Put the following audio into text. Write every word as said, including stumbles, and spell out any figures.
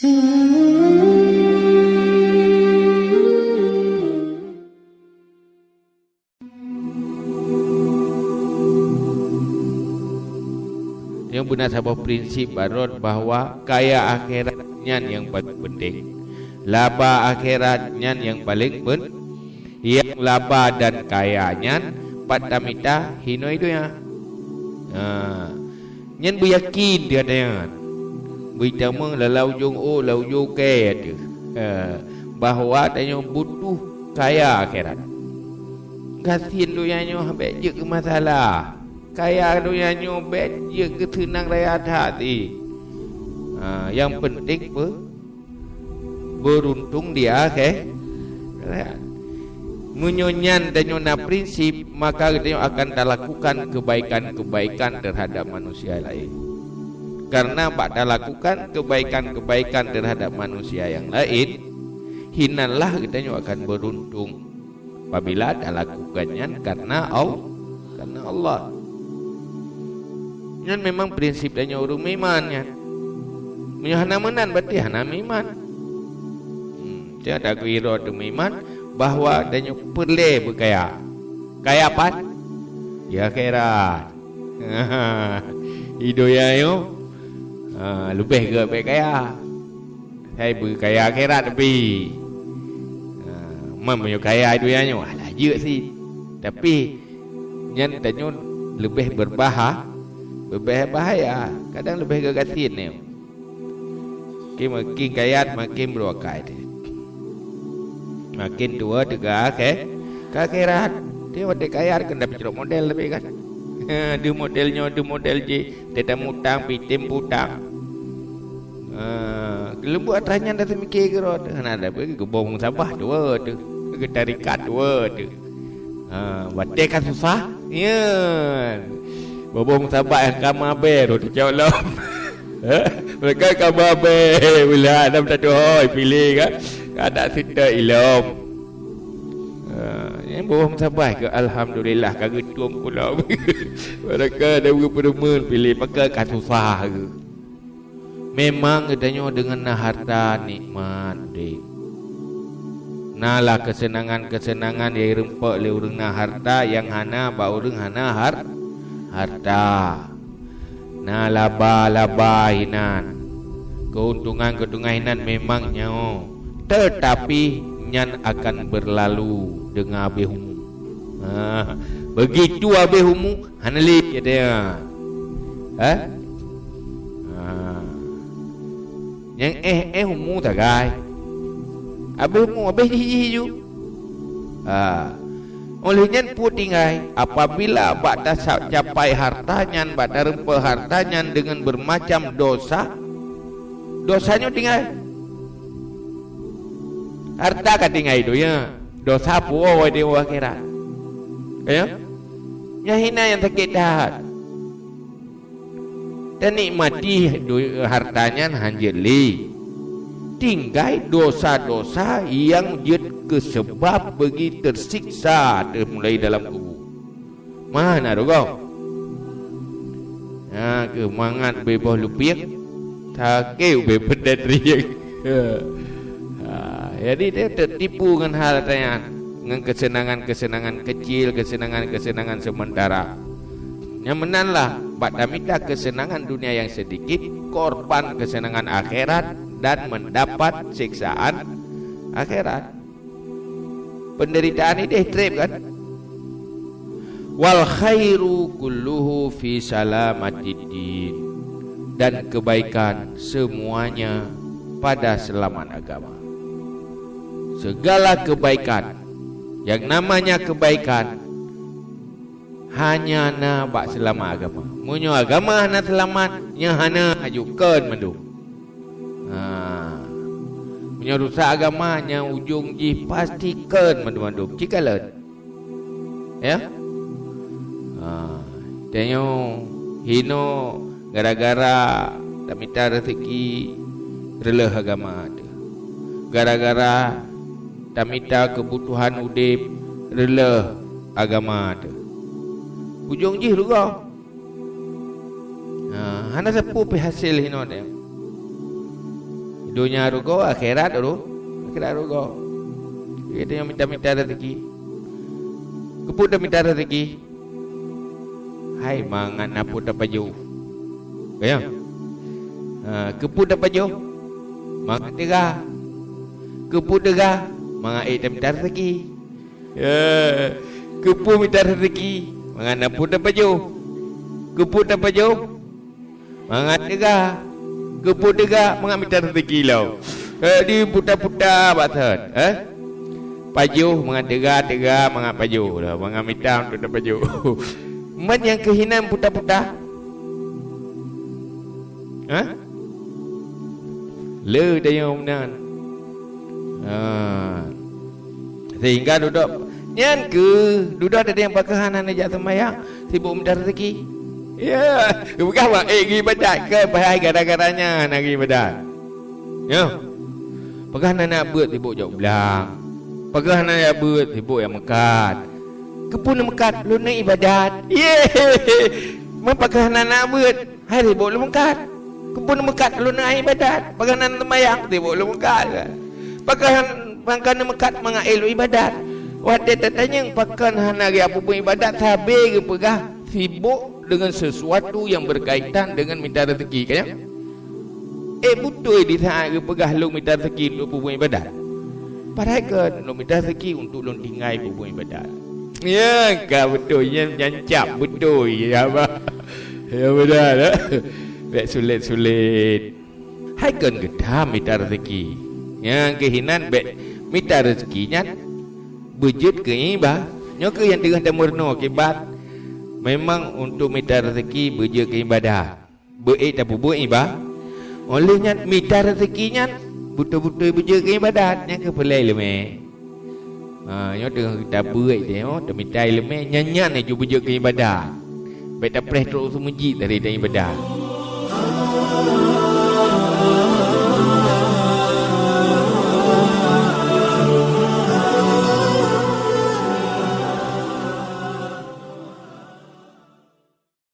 Nyang beuna saboh prinsip barot bahwa kaya akhirat nyan nyang paleng penting. Laba akhirat nyan nyang paleng pen-, nyang laba dan kaya nyan pat tamita hinoe donya. Ha. Nyan beuyakin di ateueh nyan. Beuitamong lalau jong o, lau jong kee ateueh. Ha. Bahwa tanyoe butuh kaya akhirat. Gasien donya nyoe bèk jeuet keu masalah. Kaya donya nyoe bèk jeuet keu seunang raya that jih. Ha, nyang penting pe-, beuruntung di akhé-, akhirat. Meunyoe nyan tanyoe na prinsip, maka geutanyoe akan talakukan keubaikan-keubaikan teuhadap manusia laén. Kareuna bak talakukan keubaikan-keubaikan teuhadap manusia nyang laén, hinanlah geutanyoe akan beuruntung. Apabila talakukan nyan kareuna Al-, kareuna Allah. Nyan memang prinsip tanyoe ureuëng meuiman nyan. Meunyoe hana meunan, berarti hana meuiman. Hmm, nyan takeuh droe teuh meuiman bahwa tanyoe peureulée beukaya. Kaya pat? Ya, akhirat. Di donya nyoe, ha, leubeh gét bèk kaya. Hai beukaya akhirat tapi. Ha, man meunyoe kaya donya nyoe, alah jeuet cit. Tapi nyan tanyoe leubeh beurbaha-, leubeh bahaya, kadang leubeh geugasien nyoe. Oke, makin kaya, makin beurokah teuh. Makin tuwoe teuh ka akhé-, ka akhirat. Teuh watée kaya keuneuk peucrok model tapi kan. Deuh model nyoe, deuh model jih, teuh tamutang, pih tem utang. Ah, leumbot atra nyan dah teumike keudroe teuh. Hana atra pih geuboh musabah tuwoe teuh. Geutarikat tuwoe teuh. Ha, watée ka susah, nyan. Boh-boh musabah nyang ka mabée rot teucok lom. Mereka ka mabée, ulah dah minta tuho piléh kan. Ka tak seutôt ilom. Ha, nyang boh musabah keu alhamdulillah ka geutueng pulom. Mereka dah geupeureumeun piléh, maka ka susah geuh. Memang geutanyoe deungon na harta nikmat udeb. Na lah keuseunangan-keuseunangan nyang jirumpok lé ureuëng na harta nyang hana bak ureuëng hana har-, harta. Na laba-laba inan. Keuntungan-keuntungan inan memang nyoe, teutapi nyan akan beurlalu deungon habéh umu. Ha, begitu habéh umu, hana lé, kata nyan. Ha? Ha. Nyang éh-éh umu sagai. Habéh umu, habéh jih-jih ju. Ha. Óh lheueh nyan peue tinggai, apabila bak tacapai harta nyan, bak tarumpok harta nyan deungon beumacam dosa, dosa nyoe tinggai. Harta ka tinggai donya, dosa peue di akhirat. Ya? Nyan hina nyang sakét that. Tanikmati do-, harta nyan hanjeuet lé. Tinggai dosa-dosa nyang jeuet keu seubab beugi teusiksa teumulai dalam kubu. Mana rugoe? Na keuh mangat ubé boh lupiek, sakét ubé peudet riek. Ha, jadi dia teutipu ngon hal nyan, ngon keuseunangan-keuseunangan keucil, keuseunangan-keuseunangan seumeuntara. Nyang meunan lah, bak tamita keuseunangan dunia nyang seudikit, korban keuseunangan akhirat dan meudapat siksaan akhirat. Peundeuritaan ideh treb kan? Wal khairu kulluhu fi salamatid din. Dan kebaikan semuanya pada selamat agama. Segala kebaikan, yang namanya kebaikan, hanya na bak seulamat agama. Meunyoe agama hana seulamat, nyan hana aju kon mandum. Ha. Meunyoe rusak agama, nyan ujong jih pasti kon mandum-mandum. Cit kalon. Ya? Ha. Tanyoe hino gara-gara tamita rezeki reuleuh agama teuh. Gara-gara tamita keubutuhan udeb reuleuh agama teuh. Ujong jih rugoe. Ha, hana sapeue pih hasé hino teuh. Donya rugoe, akhirat ru-, akhirat rugoe. Jadi tanyoe mita-mita rezeki. Keupeue tamita rezeki? Hai mangat na peue tapajoh. Ka nyan? Ha, keupeue tapajoh? Mangat teuga. Keupeue teuga? Mangat ék tamita rezeki. Ya, keupeue mita rezeki? Mangat na peue tapajoh. Keupeue tapajoh? Mangat teuga. Keupeue teuga? Mangat mita rezeki lom. Eh, di puta-puta bak thon, eh? Pajoh mangat teuga, teuga mangat pajoh lah. Mangat mita untuk tapajoh. Man nyang keuh inan puta-puta? Ha? Le tanyoe meunan. Ha. Sehingga dudoe, nyan keuh, dudoe tadi nyang pakon hana neujak seumayang, sibuk mita rezeki. Ya, peugah bak, eh, geuibadat, keu bahai gara-gara nyan hana geuibadat. Ya. Pakon hana neujak beuet, sibuk jak blang. Pakon hana neujak beuet, sibuk jak meukat. Keupeue neumeukat? Lôn ibadat. Ye. Man pakon hana neujak beuet? Hai sibuk lôn meukat. Keupeue neumeukat? Lôn ibadat. Pakon hana neuseumayang? Sibuk lôn meukat. Pakon, pakon neumeukat? Mangat ék lôn ibadat. Watée tatanyong pakon hana geupeubeuet ibadat, sabe geupeugah sibuk dengan sesuatu yang berkaitan dengan mita rezeki, ka nyan? Eh, beutôi di saat geupeugah lôn mita rezeki untuk peubeuet ibadat. Padahai kon lôn mita rezeki untuk lôn tinggai peubeuet ibadat. Ya, ka beutôi, nyan, nyan cap beutôi, ya, bah. Ya, beutôi, eh? Bék sulet-sulet. Hai kon geutam mita rezeki. Nyang keuh inan bék mita rezeki nyan beujeuet keu iba-, nyoe keuh nyang teungoh tameurunoe kiban. Memang untuk mita rezeki beujeuet keu ibadat. Beuék tapeubeuet iba-, óh lheueh nyan mita rezeki nyan beutôi-beutôi beujeuet keu ibadat, nyan keuh peulai leumé. Ha, nyoe teungoh tabeuet nyoe, tamita ileumé, nyan-nyan laju beujeuet keu ibadat. Bék tapreh trok seumeujid dari dan ibadat.